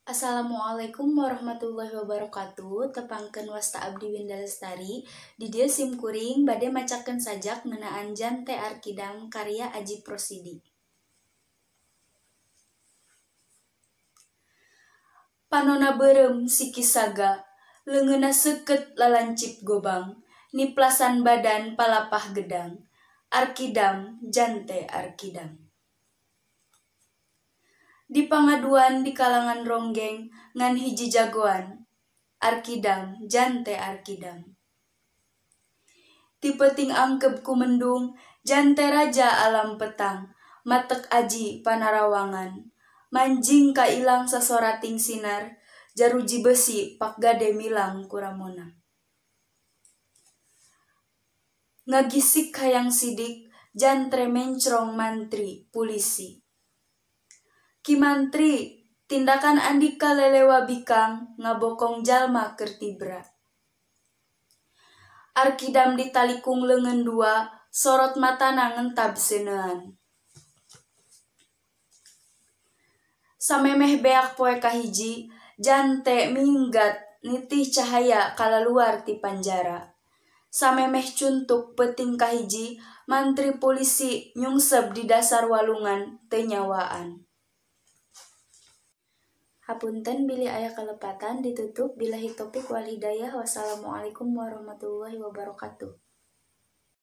Assalamualaikum warahmatullahi wabarakatuh. Tepangkeun wasta abdi Winda Lestari. Di dieu sim kuring bade macakeun sajak ngeunaan Jante Arkidam karya Ajip Rosidi. Panona beureum siki saga, leungeunna seukeut lalancip gobang, niplasan badan palapah gedang. Arkidam Jante Arkidam. Di pangaduan di kalangan ronggeng ngan hiji jagoan, Arkidam Jante Arkidam. Ti peuting angkeb ku mendung, Jante raja alam petang, matek aji panarawangan. Manjing kailang sasorating sinar, jaruji besi pak gade milang kuramona. Ngagisik hayang sidik, Jantre mencrong mantri pulisi. Ki Mantri, tindakan Andika lelewa bikang ngabokong jalma keur tibra. Arkidam ditalikung leungeun dua, sorot matana ngentab seuneuan. Samemeh beak poe kahiji, Jante minggat nitih cahaya kalaluar ti panjara. Samemeh cuntuk peuting kahiji, mantri pulisi nyungsep di dasar walungan teu nyawaan. Hapunten bilih aya kalepatan ditutup billahi taufik wal hidayah. Wassalamualaikum warahmatullahi wabarakatuh.